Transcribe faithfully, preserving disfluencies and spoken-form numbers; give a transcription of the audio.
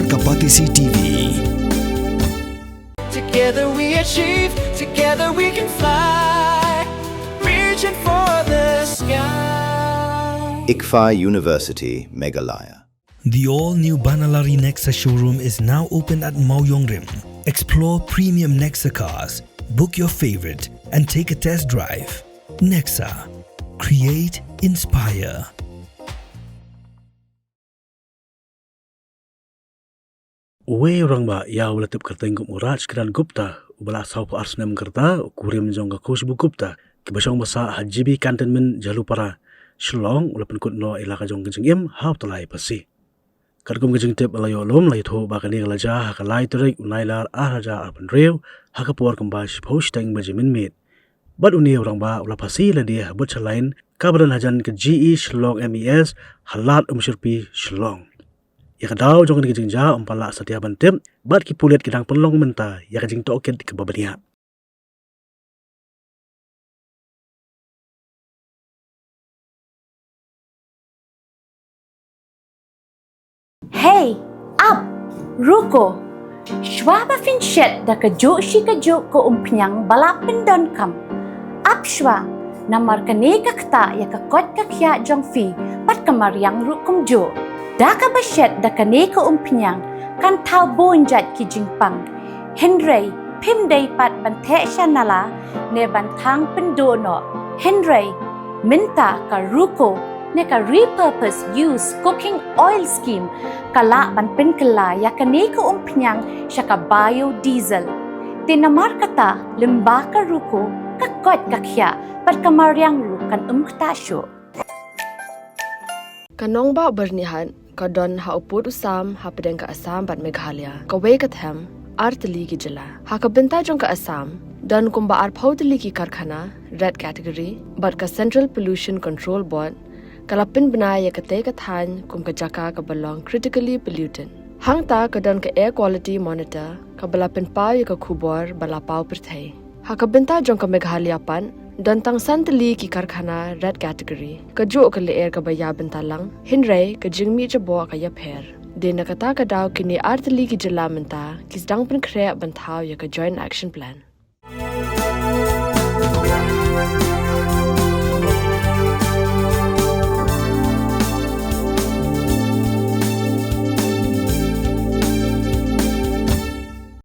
Ka Batesi T V. Together we achieve, together we can fly, reaching for the sky. ICFAI University, Meghalaya. The all-new Banalari Nexa showroom is now open at Mawjongrim. Explore premium Nexa cars, book your favorite, and take a test drive. Nexa. Create, inspire. Uwei u rangbah ïa uba la tip kyrteng kum u Raj Kiran Gupta, uba la saw phew ar snem ka rta, u kurim jong ka Khushbu Gupta, kiba shong ba sah ha G B Cantonment, Jalupara, Shillong, u la pynkut noh ïa la ka jong ka jingim ha u Tlai Phasi. Katkum ka jingtip ba la ïoh lum, la ïathuh ba kane ka la jia ha ka lai tarik u Nailar ar hajar arphew hynriew, ha ka por kumba shiphew shiteng baje mynmiet. Bad une u rangbah u la phasi lade ha Butcherline, kaba don hajan ka G E Shillong M E S, ha Lad Umshyrpi, Shillong. Ïa ka daw jong kane ka jingjia ym pat lah satia ban tip, bad ki pulit ki dang pynlong mynta ïa ka jingtohkit kaba bniah. Hey, ap, ruko. Shuwa ba phin shet da kajuh shi kajuh ka umphniang ba la pyndonkam, ap shuwa, namar kane ka ktah ïa ka koit ka khiah jong phi bad ka mariang ruh kumjuh. Da kaba shet da kane ka umphniang kan thaw bun jait ki jingpang. Hynrei phim dei pat ban theh sha nala ne ban thang pynduh noh. Hynrei mynta ka ruko ne ka repurpose use cooking oil scheme ka lah ban pynkylla ïa kane ka umphniang sha ka biodiesel. Te namar kata, lyngba ka ruko, ka koit ka khiah bad ka mariang ruh kan ym ktah shuh. Ka nongbah Byrnihat ka don ha u pud u sam hapdeng ka Assam bad Meghalaya, kawei ka them, ar tylli ki jylla. Ha ka bynta jong ka Assam, don kumba arphew tylli ki karkhana red category, bad ka Central Pollution Control Board ka la pynbna ïa katei ka thaiñ kum ka jaka kaba long critically polluted. Hangta ka don ka Air Quality Monitor kaba la pynpaw ïa ka khubor ba la paw pyrthei. Ha ka bynta jong ka Meghalaya pat, don tang san tylli ki karkhana red category. Kajuh ka lyer kaba ïa bynta lang, hynrei ka jingmih jaboh ka ïapher. Dei na kata ka daw kine ar tylli ki jylla mynta ki sdang pynkhreh ban thaw ïa ka Joint Action Plan.